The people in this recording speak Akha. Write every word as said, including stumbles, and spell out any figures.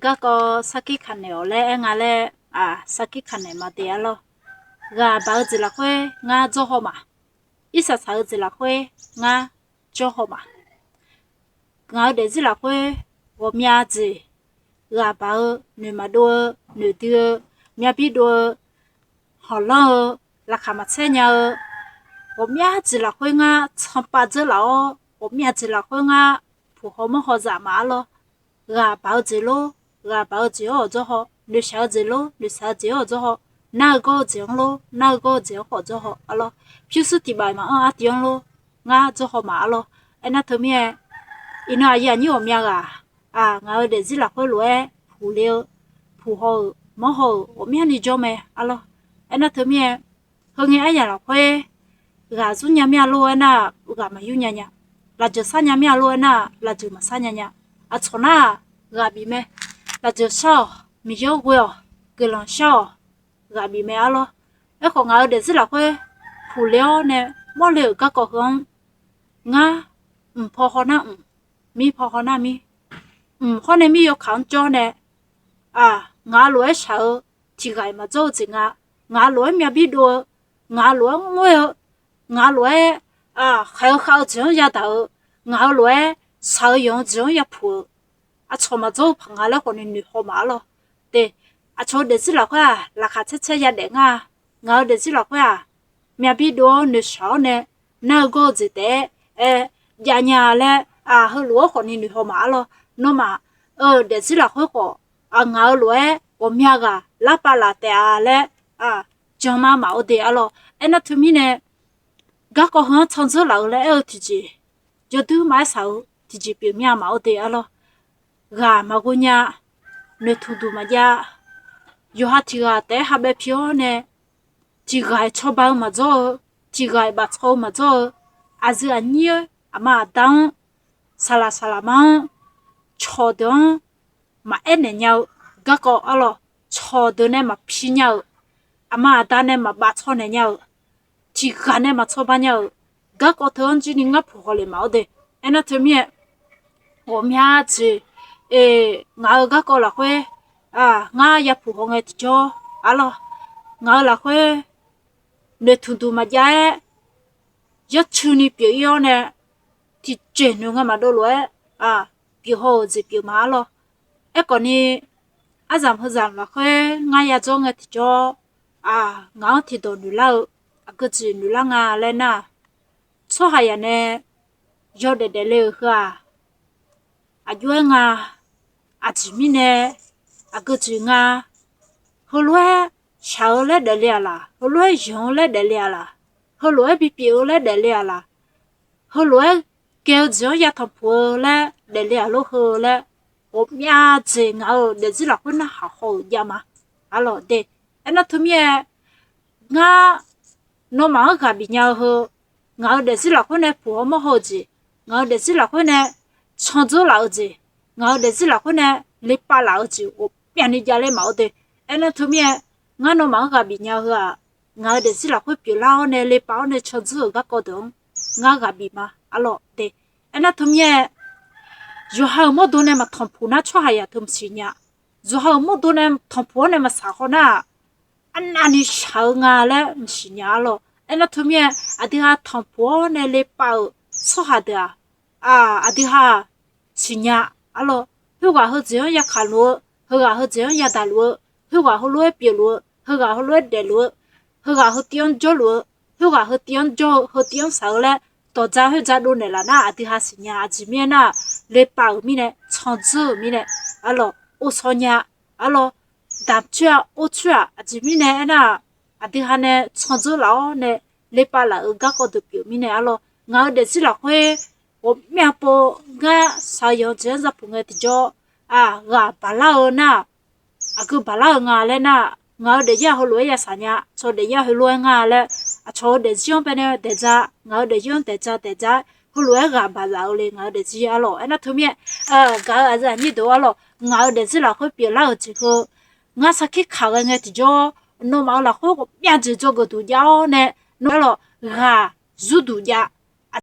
Garkawv sarkir kaq naeq-awq laer aer nga laer, sarkir kaq naeq ma de arlawr. Ghaq baq-eu jeq lafkhoer ngar dzawr haw ma. Irsaq saq-eu jeq lafkhoer ngar jawr haw ma. Ngaq-euq daefzir lafkhoer ghawqmya jeq, ghaq baq-eu, noeq maqdov-eu, noeqdui-eu, myavbir dov-eu, hanqlanr-eu, laqkhaq maqtser nya-eu, ghawqmya jeq lafkhoer ngar tsanqpav dzeur laf-awr, ghawqmya jeq lafkhoer ngar puq haw mawr haw zaf ma arlawr. Ghaq baq-eu jeq lor, ghaq baq-eu jeq-anr awq dzawr haw, noeqshaq-eu jeq lor, noeqshaq-eu jeq-anr awq dzawr haw, nar-eu gawr-eu jeq-anr lor, nar-eu gawr-eu jeq-anr khawf dzawr haw arlawr. Pyurshuir tiqbaq maqanr artiv-anr lor, ngar dzawr haw ma arlawr. Aernar teumirnae, iqnan aqyuif aqnyir ghawqmya ghaq, ngaq-euq daefzir lafkhoer lof-aer puqle-eu, puq haw-euq, mawr haw-euq ghawqmyani jawr mae arlawr. Aernar teumirnae, heungae aryaq lafkhoer ghaq zmr nya mir-a lor aernar-aq, ghaq maqyur nya nya. Lafjeuq sar nya mir-a lor aernar-aq, lafjeuq maqsar nya nya. Aqcawq nar-aq, ghaq bif mae. Lafjeuq shar-awq, Miqyaer-anr ghoe-awq, guiqlanq shar-awq, ghaq bif mae arlawr. Aerkhawf, ngaq-euq daefzir lafkhoer puqle-awr nae mawrle-euq garkawv heu-anr, ngar mq paw haw nar mq, mir paw haw nar mir, mq hawr nae mir yawkaq-anr jawr nae, ngaq lof-aer shaq-eu tiqghaq-iq maqdzawr-eu jeq nga. Ngaq lof-aer myavbir dov-eu, ngaq lof-aer ngoer-eu, ngaq lof-aer khaeq-eu khav-eu jeq-anr yadaq-eu, ngaq-euq lof-aer shaq-eu yanq-eu jeq-anr yapuq-euq, aqcawq maqdzawr-eu paq nga laer khawfni noeq haw ma arlawr. De, aqcawq-eu daefzir lafkhoer-aq, laqkhaq tser tser yadaef ngar-a. Ngaq-euq daefzir lafkhoer-aq, myavbir dov-awr noeqshaq-awr nae, nar-eu gawr-eu jeq taef-aer aer jav nya laer, heulof-aer khawfni noeq haw ma arlawr. Nawmaf-euq daefzir lafkhoer khawf, ngaq-euq lof-aer ghawqmya ghaq larpav laf taef-a laer jan ma maqaer de arlawr. Aernar teumirnae, garkawv heu-anr tsanr dzeur laf-eu laer aer-eu tiqjeq, yawduir maqaer shaq-eu tiqjeq pyeuf mir-a maqaer de arlawr. Ghaq maqghoe nya, noeqtmq duq maqjav, yawqha tiqghaq taef-aer ha bae pi-awr nae, tiqghaq-iq cawba-eu maqdzawr-eu, tiqghaq-iq bafcaw-eu maqdzawr-eu, aqyuif aqnyir aqma aqda-anr, saqlaq saqlaq ma-anr, cawqdeuq-anr maqaer naeq nya-eu garkawv arlawr, cawqdeuq nae maqpi nya-euq, aqma aqda nae maqbafcaw naeq nya-euq, tiqghaq nae maqcawba nya-euq garkawv teu-anr jir ni ngar puq haw le maqaer de. Aernar teumirnae, ghawqmya jeq, ngaq-euq garkawv lafkhoer ngar yapuq haw ngae tiqjawr arlawr, ngaq-euq lafkhoer noeqtmq duq maqjav-aer, yawtsuini pyeuf-ir-awr nae, tiqjeq noeq ngae maqdov lof-aer pyeuf haw-euq jeq pyeuf ma arlawr. Aerkhawfni, aryamq heuzamq lafkhoer ngar yadzawr ngae tiqjawr, ngaq-anr tiqdawq noeqlar-eu aqgeu jeq noeqlar nga laer nar-aq, tsawrhaqzaq nae yawdaef daefle-euq heu-aq, aqjox-aer nga, aqjeq mirnae aqgeu jeq nga, heulof-aer shaq-eu laer daefle-aq laq, heulof-aer yanq-eu laer daefle-aq laq, heulof-aer bipyeuf-eu laer daefle-aq laq, heulof-aer ghae-eu jeq-anr yatanq puq-eu laer daefle-aq lor heu laer, ghawqmya jeq ngaq-euq daefzir lafkhoer narhaq haw-euq jav ma arlawr de. Aernar teumirnae, ngar nawmaf-anr ghaq bif nya-eu heu, ngaq-euq daefzir lafkhoer nae puq haw mawr haw-eu jeq, ngaq-euq daefzir lafkhoer nae tsanr dzeur laf-eu jeq, ngaq-euq daefzir lafkhoer nae lepav laf-eu jeq ghawqmyani javler maqaer de. Aernar teumirnae, ngar nawmaf-anr ghaq bif nya-eu heu-aq, ngaq-euq daefzir lafkhoer pyeuflar-awr nae lepav-awr nae tsanr dzeur-euq garkawv deuq-anr ngar ghaq bif ma arlawr de. Aernar teumirnae, yawqha-euq mawrdo nae maqtanq puq nar tsawrhaqzaq teu maqsiq nya. Yawqha-euq mawrdo nae tanqpuq-awr nae maqsaq haw nar-aq, arnavni shaq-eu nga laer maqsiq nya arlawr. Aernar teumirnae, aqdui ha tanqpuq-awr nae lepav-euq tsawrhaq deuq-aq, aqdui ha siqnya arlawr. Khoerghaq heujeq-anr yakaq luf-eu, heughaq heujeq-anr yadaq luf-eu, khoerghaq heulof-aer pyeuf luf-eu, heughaq heulof-aer daef luf-eu, heughaq heutiv-anr jawr luf-eu, khoerghaq heutiv-anr jawr-eu, heutiv-anr shaq-eu laer dawqdza khoerdza dovnaeq laf nar, aqdui ha siqnya. Aqjeq mirnae aernar-aq, lepav-euq mirnae, tsanr dzeur-euq mirnae arlawr, ovshaw nya arlawr, damq coer-a, or coer-aq, aqjeq mirnae aernar-aq, aqdui ha nae tsanr dzeur laf-awr nae lepav laf-euq garkawv deuq pyeuf mirnae arlawr. Ngaq-euq daefzir lafkhoer ghawqmyav pov ngar shaq-eu yanq-eu jeq-anr za puq ngae tiqjawr, ghaq baqlar-eu nar-aq, aqgeu baqlar-eu nga laer nar-aq, ngaq-euq daefzir-aq heulof-aer yashaq nya, aqcawq daefzir-aq heulof-aer nga laer, aqcawq-euq daefzir-anr baenae daeqdza, ngaq-euq daefzir-anr daeqdza daeqdza, heulof-aer ghaq baqzaf-eu le ngaq-euq daefzir arlawr. Aernar teumirnae, gaq-euq aqyuif aqnyir deuq arlawr, ngaq-euq daefzir lafkhoer pyeuflar-euq jeq heu, ngar sarkir kaq ghae ngae tiqjawr, nawmaf-euq lafkhoer ghawqmyav jeq dzawgeuf duq jav-awr nae, nawmaf arlawr ghaq zurduq jav,